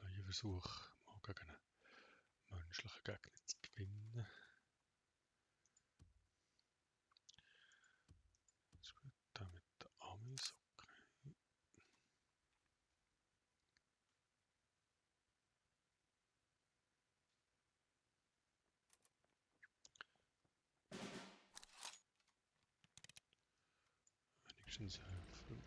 Neuer Versuch, mal gegen einen menschlichen Gegner zu gewinnen. Das ist gut, der mit den Amis, okay. Wenigstens helfen.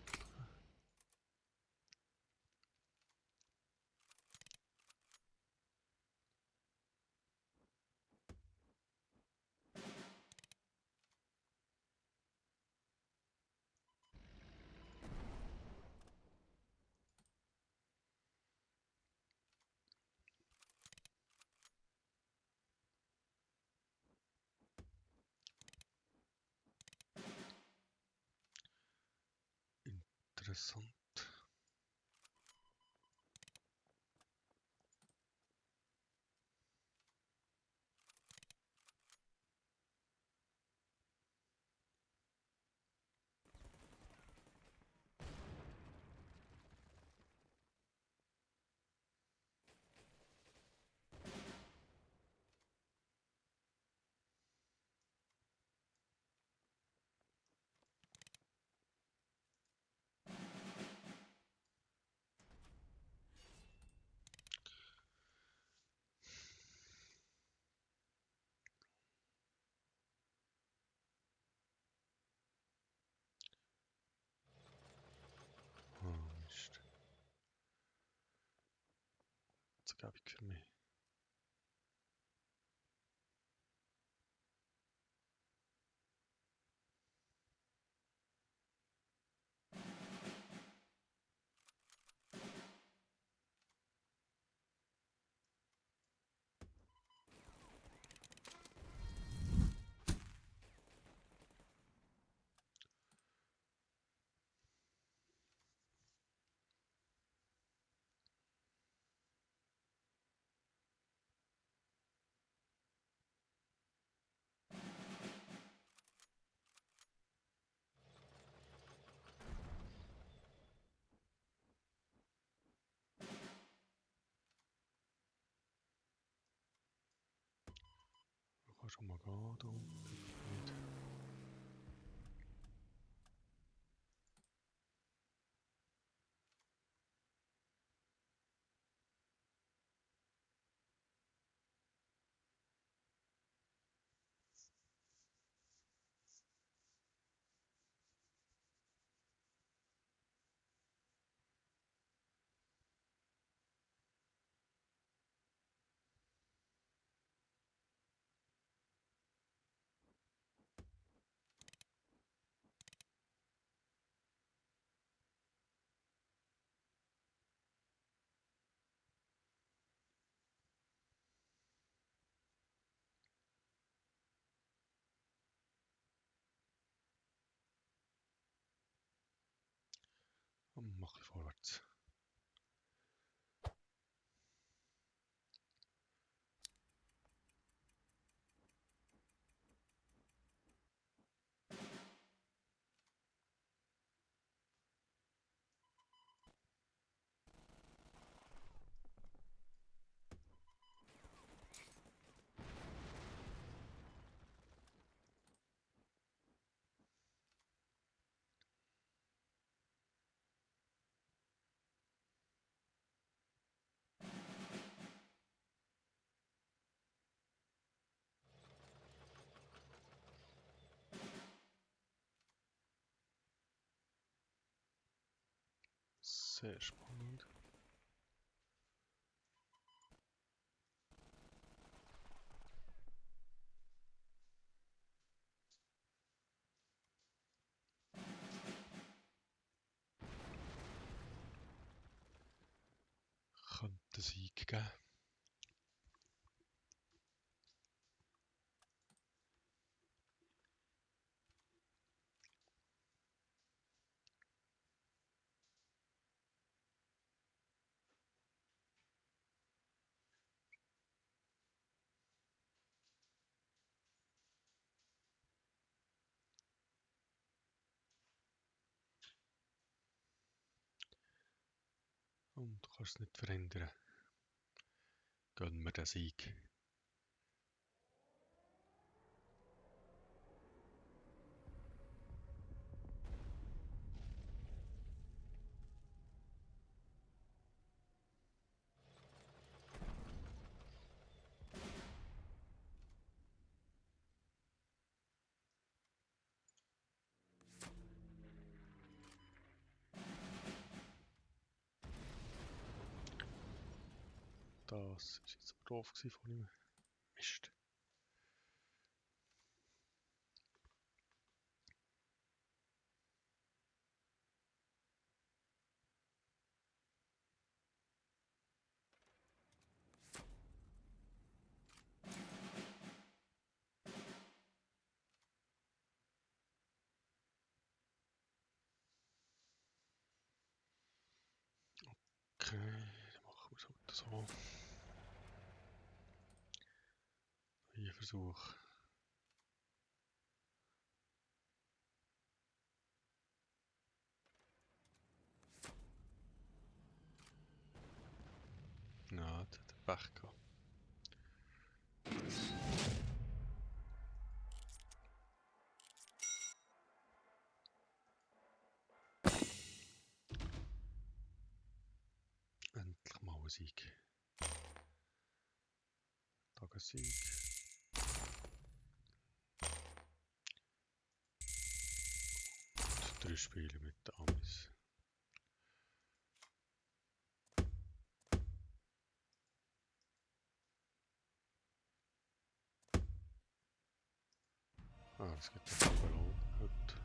Interessant. Oh, Mist. Das gebe ich für mich. Ich kann schon mal gehen, da nicht. Und mache ich vorwärts. Sehr spannend. Könnte Sieg geben. Und du kannst es nicht verändern. Gönnen wir den Sieg. Das ist jetzt aber doof von ihm. Mist. Okay, dann machen wir es halt so. Neuer Versuch. Ja, jetzt hat er Pech gehabt. Endlich mal ein Sieg. Tagessieg. Und 3 Spiele mit den Amis. Ah, es gibt einen Belohn heute.